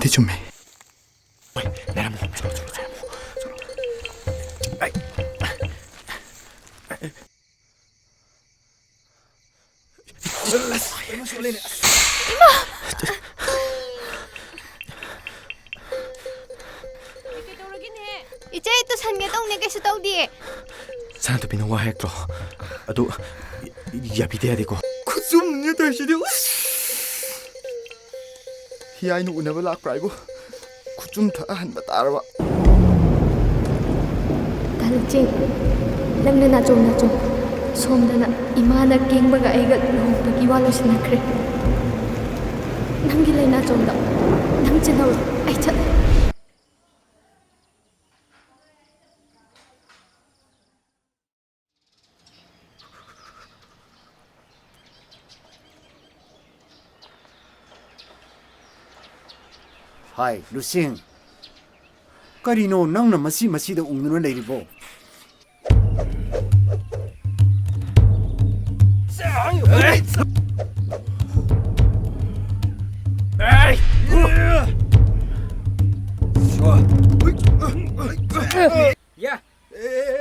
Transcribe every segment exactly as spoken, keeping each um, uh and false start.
ꯆꯨꯝꯃꯦ꯫ ꯍꯣꯏ, ꯂꯩꯔꯝꯃꯣ, ꯆꯠꯂꯣ, ꯆꯠꯂꯣ, ꯆꯠꯂꯣ꯫ ꯑꯩ꯫ ꯏꯃꯥ! ꯏꯆꯦ, ꯇꯨꯁꯟꯒꯦ ꯇꯧꯅꯦ, ꯀꯩꯁꯨ ꯇꯧꯗꯤꯌꯦ꯫ ꯁꯅꯥꯇꯣꯝꯕꯤꯅ ꯋꯥ ꯍꯥꯏꯔꯛꯇ꯭ꯔꯣ? ꯑꯗꯨ ꯌꯥꯕꯤꯗ ꯌꯥꯗꯦꯀꯣ꯫ ꯈꯨꯆꯨꯝꯅꯦ ꯇꯧꯔꯤꯁꯤꯗꯤ꯫ ꯎꯁ! ꯍꯤꯌꯥꯏꯅ ꯎꯅꯕ ꯂꯥꯛꯄ꯭ꯔꯥ ꯍꯥꯏꯕꯨ? ꯈꯨꯆꯨꯝ ꯊꯛ ꯑꯍꯟꯕ ꯇꯥꯔꯕ꯫ ꯗꯥ ꯂꯩꯆꯦꯡ, ꯅꯪꯅ ꯅꯥꯆꯣꯝ ꯅꯥꯆꯣꯝ꯫ ꯁꯣꯝꯗꯅ ꯏꯃꯥꯅ ꯀꯦꯡꯕꯒ ꯑꯩꯒ ꯂꯨꯍꯣꯡꯕꯒꯤ ꯋꯥ ꯂꯣꯏꯁꯤꯟꯅꯈ꯭ꯔꯦ꯫ ꯅꯪꯒꯤ ꯂꯩꯅꯥꯆꯣꯝꯗꯣ ꯅꯪ ꯆꯦꯜꯍꯧꯔꯣ, ꯑꯩ ꯆꯠꯂꯦ꯫ ꯍꯥꯏ, ꯂꯨꯁꯤꯡ꯫ ꯀꯔꯤꯅꯣ ꯅꯪꯅ ꯃꯁꯤ ꯃꯁꯤꯗ ꯎꯪꯗꯨꯅ ꯂꯩꯔꯤꯕꯣ? ꯌꯥ꯫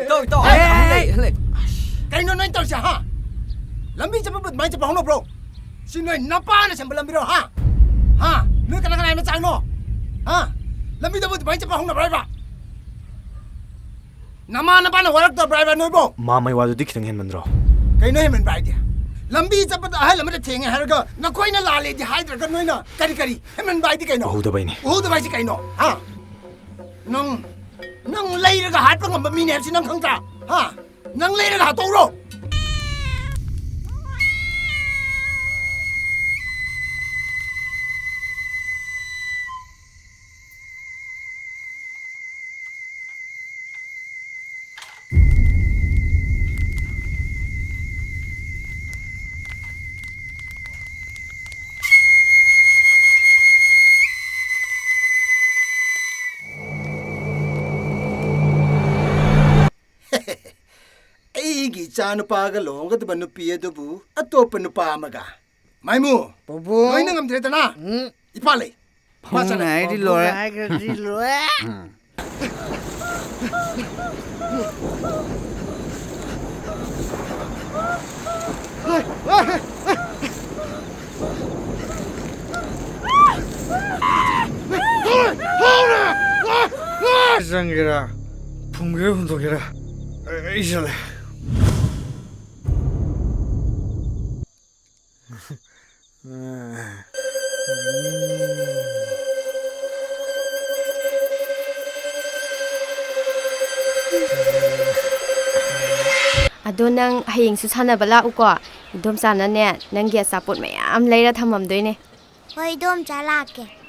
ꯏꯇꯥꯎ, ꯏꯇꯥꯎ, ꯑꯩ ꯍꯜꯂꯦ, ꯍꯜꯂꯦ꯫ ꯀꯩꯅꯣ ꯅꯣꯏ ꯇꯧꯔꯤꯁꯦ, ꯍꯥ? ꯂꯝꯕꯤ ꯆꯠꯄꯕꯨ ꯑꯗꯨꯃꯥꯏꯅ ꯆꯠꯄ ꯍꯧꯅꯕ꯭ꯔꯣ? ꯁꯤ ꯅꯣꯏ ꯅꯄꯥꯅ ꯁꯦꯝꯕ ꯂꯝꯕꯤꯔꯣ, ꯍꯥ? ꯍꯥ? ꯅꯣꯏ ꯀꯅꯥ ꯀꯅꯥꯒꯤ ꯃꯆꯥꯅꯣ? ꯍꯥ? ꯂꯝꯕꯤꯗꯕꯨ ꯑꯗꯨꯃꯥꯏꯅ ꯆꯠꯄ ꯍꯧꯅꯕ꯭ꯔꯥ ꯍꯥꯏꯕ? ꯅꯃꯥ ꯅꯄꯥꯅ ꯋꯥꯔꯛꯇꯕ꯭ꯔꯥ ꯍꯥꯏꯕ ꯅꯣꯏꯕꯣ? ꯃꯥꯃꯩ ꯋꯥꯗꯨꯗꯤ ꯈꯤꯇꯪ ꯍꯦꯟꯃꯟꯗ꯭ꯔꯣ? ꯀꯩꯅꯣ ꯍꯦꯟꯃꯟꯕ ꯍꯥꯏꯗꯤ? ꯂꯝꯕꯤ ꯆꯠꯄꯗ ꯑꯍꯜ ꯑꯃꯗ ꯊꯦꯡꯉꯦ ꯍꯥꯏꯔꯒ ꯅꯈꯣꯏꯅ ꯂꯥꯜꯂꯦꯗꯤ ꯍꯥꯏꯗ꯭ꯔꯒ ꯅꯣꯏꯅ ꯀꯔꯤ ꯀꯔꯤ? ꯍꯦꯟꯃꯟꯕ ꯍꯥꯏꯗꯤ ꯀꯩꯅꯣ? ꯎꯍꯧꯗꯕꯩꯅꯦ꯫ ꯎꯍꯧꯗꯕ ꯍꯥꯏꯁꯤ ꯀꯩꯅꯣ? ꯍꯥ? ꯅꯪ, ꯅꯪ ꯂꯩꯔꯒ ꯍꯥꯠꯄ ꯉꯝꯕ ꯃꯤꯅꯦ ꯍꯥꯏꯕꯁꯤ ꯅꯪ ꯈꯪꯗ꯭ꯔꯥ? ꯍꯥ? ꯅꯪ ꯂꯩꯔꯒ ꯍꯥꯠꯇꯣꯛꯎꯔꯣ? ꯑꯩꯒꯤ ꯏꯆꯥ ꯅꯨꯄꯥꯒ ꯂꯨꯍꯣꯡꯒꯗꯕ ꯅꯨꯄꯤ ꯑꯗꯨꯕꯨ ꯑꯇꯣꯞꯄ ꯅꯨꯄꯥ ꯑꯃꯒ꯫ ꯃꯥꯏꯃꯨ, ꯄꯨꯄꯨ꯫ ꯅꯣꯏꯅ ꯉꯝꯗ꯭ꯔꯦꯗꯅ? ꯎꯝ꯫ ꯏꯄꯥ ꯂꯩ꯫ ꯐꯃꯨꯡ ꯍꯥꯏꯔꯗꯤ ꯂꯣꯏꯔꯦ꯫ ꯍꯥꯏꯈ꯭ꯔꯗꯤ ꯂꯣꯏꯔꯦ꯫ ꯆꯪꯒꯦꯔꯥ? ꯐꯨꯝꯒꯦꯔꯥ ꯍꯨꯟꯗꯣꯛꯀꯦꯔꯥ? ꯑꯩ ꯆꯠꯂꯦ꯫ ꯑꯗꯣ ꯅꯪ ꯍꯌꯦꯡꯁꯨ ꯁꯥꯟꯅꯕ ꯂꯥꯛꯎꯀꯣ꯫ ꯏꯗꯣꯝꯆꯥꯅꯅꯦ, ꯅꯪꯒꯤ ꯑꯆꯥꯄꯣꯠ ꯃꯌꯥꯝ ꯂꯩꯔ ꯊꯝꯃꯝꯗꯣꯏꯅꯦ꯫ ꯍꯣꯏ, ꯏꯗꯣꯝꯆꯥ, ꯂꯥꯛꯀꯦ꯫